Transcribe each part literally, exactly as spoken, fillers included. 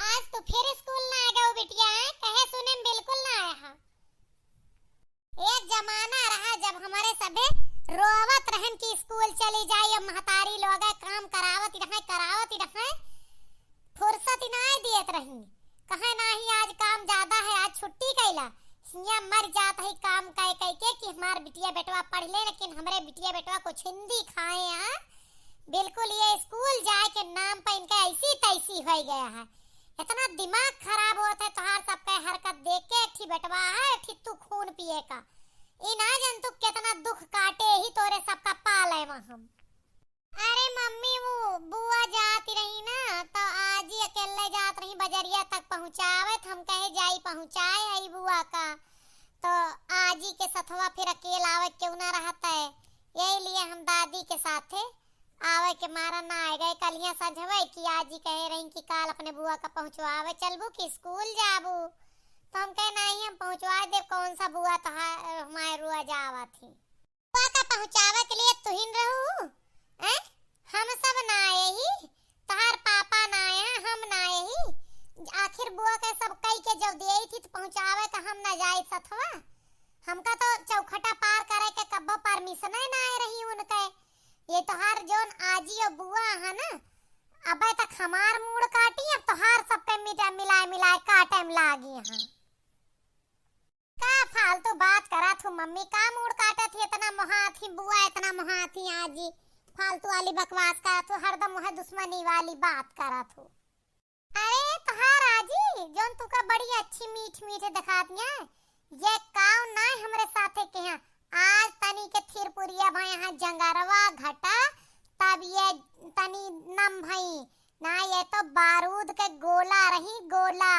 आज तू फिर स्कूल ना आ गयो बिटिया, हैं? कहे सुने में बिल्कुल ना आया हा। एक जमाना रहा जब हमरे सभे रोवत रहन कि स्कूल चली जाई, अब महतारी लोग काम करावत रहे, करावत रहे, फुर्सत ही ना दियत रही। कहे नाही आज काम ज्यादा है, आज छुट्टी कैला। हियाँ मर जात है काम कह कह के कि हमार बिटिया बेटवा पढ़ ले, लेकिन हमरे बिटिया बेटवा कुछ हिंदी खाए हैं। बिल्कुल ये स्कूल जाए के नाम पर इनका ऐसी तैसी हो गया है। इतना दिमाग खराब होत है तोहार सबके हरकत देख के। एक ठी बेटवा है, एक ठी तू खून पिए का। ई ना जन तू कितना दुख काटे ही तोरे सबका पाले में हम। अरे मम्मी, वो बुआ जात रही ना, तो आजी अकेले जात रही बजरिया तक पहुँचावे, तो हम कहे जाई पहुँचाए आई बुआ का। तो आजी के सथवा फिर अकेल आवे क्यों ना रहत है, यही लिए हम दादी के साथे आवे के मारा ना आए गए। कलिया संझवे की आजी कहे रही कि काल अपने बुआ का पहुँचवावे चलबू कि स्कूल जाबू। तो हम कहे नहीं, हम पहुँचवा दे, कौन सा बुआ तो हमारे रुआ जावा थी। बुआ का पहुँचावे के लिए तुहिन रहू, हैं? हम सब ना आए ही, तोहार पापा ना आए हैं, हम ना आए ही। आखिर बुआ के सब कई के जब दिए थी तो पहुँचावे का हम ना जाए सथवा। हमका तो चौखटा पार करे के कब्बो परमिशन ना आए रही उनके। ये तोहार जोन आजी और बुआ है ना, अबे तक हमार मूड़ काटी, अब तोहार सबके मिटा मिलाए मिलाए काटे में लागी हैं। का फालतू बात करत हूँ मम्मी, का मूड़ काटत ही, इतना मोहात ही बुआ, इतना मोहात ही आजी, फालतू वाली बकवास करत हूँ, हरदम वह दुश्मनी वाली बात करत हूँ। अरे तोहार आजी, जोन तुका बड़ी अच्छी मीठ मीठ दिखात हैं, ये काव ना हमरे साथे के हैं। आज तनी के थिरपुरिया भई हैं जंगरवा घटा, तब ये तनी नम भई ना, ये तो बारूद के गोला रही, गोला।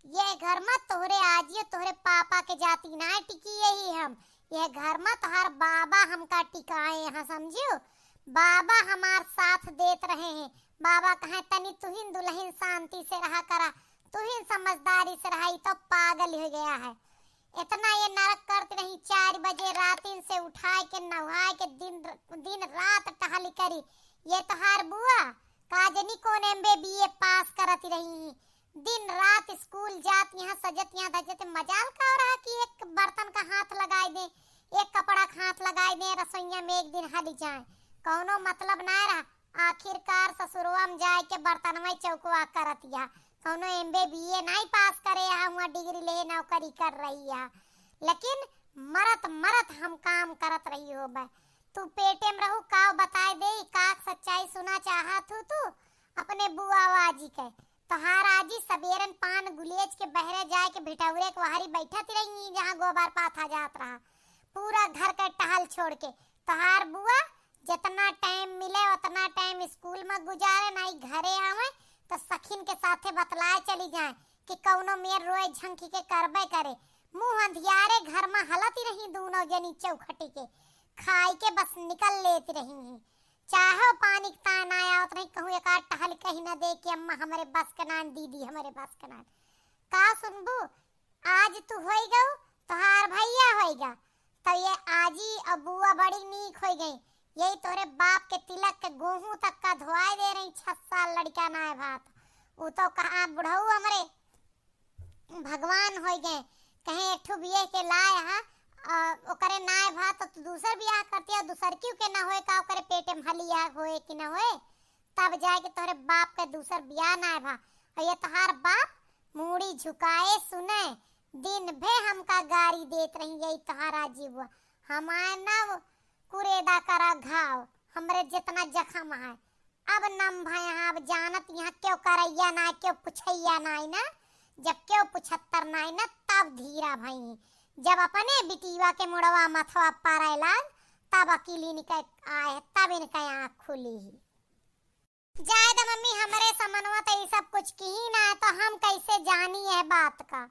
ये घर में तोहरे आजी, तोहरे पापा के जाति ना टिकी यही हम। ये घर में तोहार बाबा हमका टिकाए हैं, समझियो? बाबा हमार साथ देत रहे हैं। बाबा कहे, "तनी तुहिन दुल्हन शांति से रहा करा, तुहिन समझदारी से रहा, ई तो पागल हो गया है।" इतना ये नरक करती रही, चार बजे रातिन से उठाए के, नहाए के, दिन, दिन रात टहल करी। ये तोहार बुआ का जनी कौन एमबीए बीए पास करती रही, दिन रात स्कूल जात, यहाँ सजत, यहाँ धजत, मजाल का हो रहा कि एक बर्तन का हाथ लगाए दे, एक कपड़ा का हाथ लगाए दे, रसोईया में एक दिन हल जाए, कौनो मतलब ना रहा। आखिरकार ससुरवा में जाए के बर्तनवा चौकवा करत या, कौनो एमबीए बीए नहीं पास करे या, हुआ डिग्री ले नौकरी कर रही या, लेकिन मरत मरत हम काम करत रही होबे। तू पेटे में रहू, काव बताए दे, का सच्चाई सुना चाहत हूँ तू अपने बुआ आजी के? तोहार आजी सबेरन पान गुलेच के बहरे जाए के भिटौरे के वहरी बैठत रही, जहाँ गोबर पाथा जात रहा, पूरा घर के टहल छोड़ के। तोहार बुआ जितना टाइम मिले उतना टाइम स्कूल में गुजारे, नाई घरे आवे तो सखिन के साथे बतलाए चली जाए कि कौनो मेर रोए झंकी के करबे करे। मुंह अंधियारे घर में हलत रही, दोनों जनी चौखटी के खाई के बस निकल लेत रही हैं। चाहो पानी के तान आया उतना ही कहूँ एक आध टहल कहीं ना दे कि अम्मा हमरे बस के नान, दीदी हमरे बस के नान। का सुनबू? आज तू होई गऊ, तोहार भैया होई गा, तो ये आजी और बुआ बड़ी नीक होई गई। यही तोरे बाप के तिलक के गोहूं तक का धोआए दे रही, छह साल लड़का ना है भात। उ तो कहा बुढ़ऊ हमरे भगवान होई गए, कहे एक ठो बिये के लाए हा, आ, ओकरे नाय भा तो तू दूसर बियाह करती है, दूसर क्यों के ना होए का, ओकरे पेटे में हलिया होए कि ना होए, तब जाए के तोहरे बाप के दूसर बियाह नाय भा। और ये तोहार बाप मूड़ी झुकाए सुने, दिन भे हमका गारी देत रही, यही तोहार आजी बुआ। हमार ना वो कुरेदा करा घाव, हमरे जितना जख्म है। अब नम भय यहाँ, अब जानत यहाँ क्यों करैया ना, क्यों पुछैया ना ना, जब क्यों पुछत्तर ना ना, तब धीरा भई। जब अपने बिटिया के मुड़वा मथवा पारे लाग, तब अकिल इनके आए, तब इनके आँख खुली ही। जाए द मम्मी, हमरे समनवा त ई सब कुछ की ही ना, तो हम कैसे जानी यह बात का?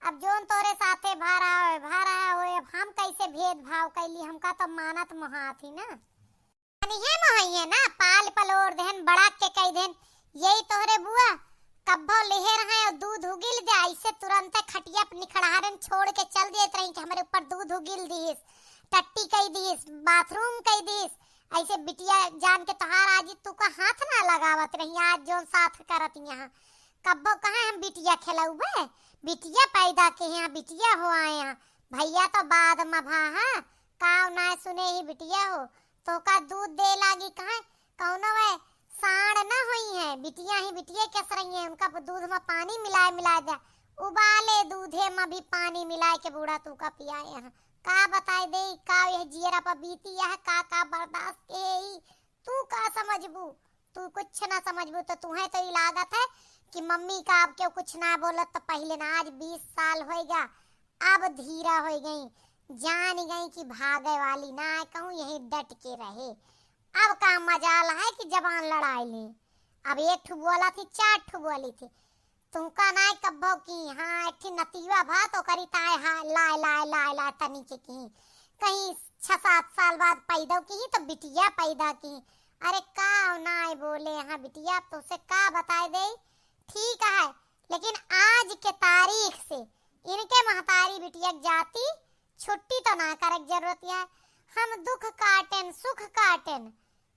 अब जोन तोरे साथे भा रहा होए, भा रहा होए, अब हम कैसे भेदभाव कैली, हमका तो मानत मोहात ही ना। अनिहे मोहइये ना, पाल पलोर देहन, बड़ाक के कई देहन, यही तोहरे बुआ कब्बो लिहे रहे और दूध उगिल दे, ऐसे तुरंते खटिया पर निखड़ारन छोड़ के चल देत रही कि हमरे ऊपर दूध उगिल दिहिस, टट्टी कई दिहिस, बाथरूम कई दिहिस। ऐसे बिटिया जान के तोहार आजी तू का हाथ ना लगावत रही, आज जोन साथ करत यहाँ। कब्बो कहे हम बिटिया खेलउबे, बिटिया पैदा किहे हैं, बिटिया हो आए हैं, भइया तो बाद मा भा, हाँ, काव नाय सुने ही बिटिया हो, तोहका दूध दे लागी कहाँ, कउनो वे साँड़ न होइहैं, बिटिया ही बिटिया कस रही हैं, उनका दूध मा पानी मिलाए मिलाए द्या, उबाले दूधे मा भी पानी मिलाए के बूढ़ा तोहका पियाए हैं। का बताए देई, का यह जियरा पर बीती है, का का बर्दाश्त के है ई, तू का समझबू, तू कुछ ना समझबू। तो तुहें तो ई लागत है कि मम्मी का अब केहू कुछ ना बोलत तो पहिले ना, आज बीस साल होइगा, अब धीरा होइ गई, जान गई कि भागे वाली ना है, कहूँ यही डट के रहे। अब का मजाल है कि जबान लड़ाई ली, अब एक ठू बोला थी, चार ठू बोली थी, तुमका नाय कब्बो की, हाँ, एक ठे नतीवा भा तो करी ताय, हाँ, लाय, लाय, लाय, लाय, तनी के की। कहीं छह सात साल बाद पैदा की तो बिटिया पैदा की। अरे का नाय बोले, हाँ बिटिया, अब तुमसे का बताए दे, ठीक है, लेकिन आज के तारीख से इनके महतारी बिटिया के जाति छुट्टी तो ना करे के जरूरत है। हम दुख काटेन, सुख काटेन,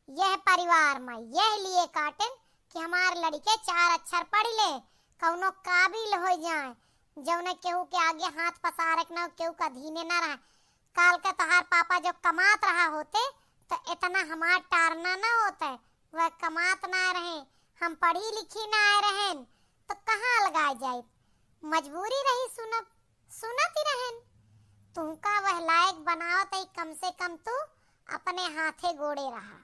यह परिवार में यह लिए काटेन कि हमार लड़के चार अक्षर पढ़ ले, कउनो काबिल होइ जाए, जउने केहू के आगे हाथ पसारे के ना, केहू का अधीने ना रहे। काल के तोहार पापा जो कमात रहा होते, तो इतना हमार टारना ना होते, वह कमात ना रहे, हम पढ़ी लिखी ना रहेन, तो कहाँ अलगाए जाइत? मजबूरी रही सुनब, सुनत ही रहेन। तुमका वह लायक बनावत ही, कम से कम तू अपने हाथे गोड़े रहा।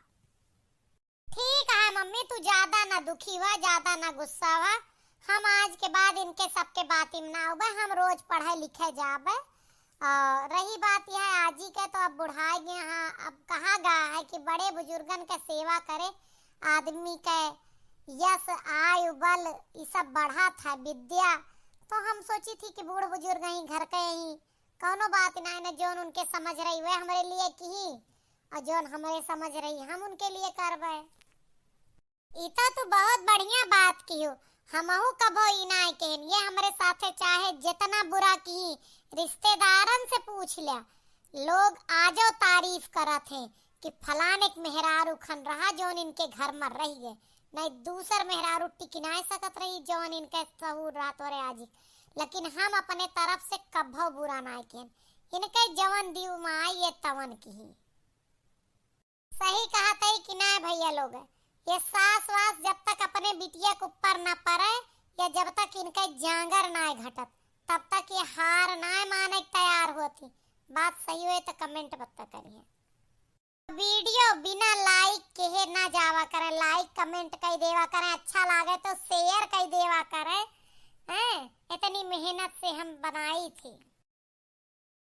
ठीक है मम्मी, तू ज्यादा ना दुखी हुआ, ज्यादा ना गुस्सा हुआ। हम आज के बाद इनके सबके बाती में ना आउबे, हम रोज पढ़े लिखे जाबे। और रही बात यह आजी के, तो अब बुढ़ाए गए हैं, अब कहा गया है कि बड़े बुजुर्गन के सेवा करे आदमी के यश, आयु, बल, ई सब बढ़त है, विद्या। तो हम सोची थी कि बूढ़ बुजुर्ग ही घर के ही, कउनो बात ना है, जौन उनके समझ रही हुए हमरे लिए की, और जौन हमरे समझ रही हम उनके लिए करबे। ई तो तू बहुत बढ़िया बात किहो, हमहू कबो ई नाय कहन। ये हमरे साथे चाहे जितना बुरा की, रिश्तेदारन से पूछ लिया, लोग आजो तारीफ करत हैं कि फलाने के मेहरारू खन रहा जौन इनके घर में रही है, नहीं दूसर मेहरारू टिक नाय सकत रही जौन इनके सहूर रात वरे आजी। लेकिन हम अपने तरफ से कभो बुरा नाय कहन, इनके जवन दिउ में आई ये तवन की। सही कहत है कि ना भइया लोग, ये सास वास जब तक अपने बिटिया के ऊपर ना पड़े या जब तक इनके जांगर ना घटत, तब तक ये हार ना माने के तैयार होती। बात सही होए तो comment बत्ता करिए। वीडियो बिना like के ना जावा करे, like comment कई देवा करे, अच्छा लागे तो share कई देवा करे। हैं, इतनी मेहनत से हम बनाई थी।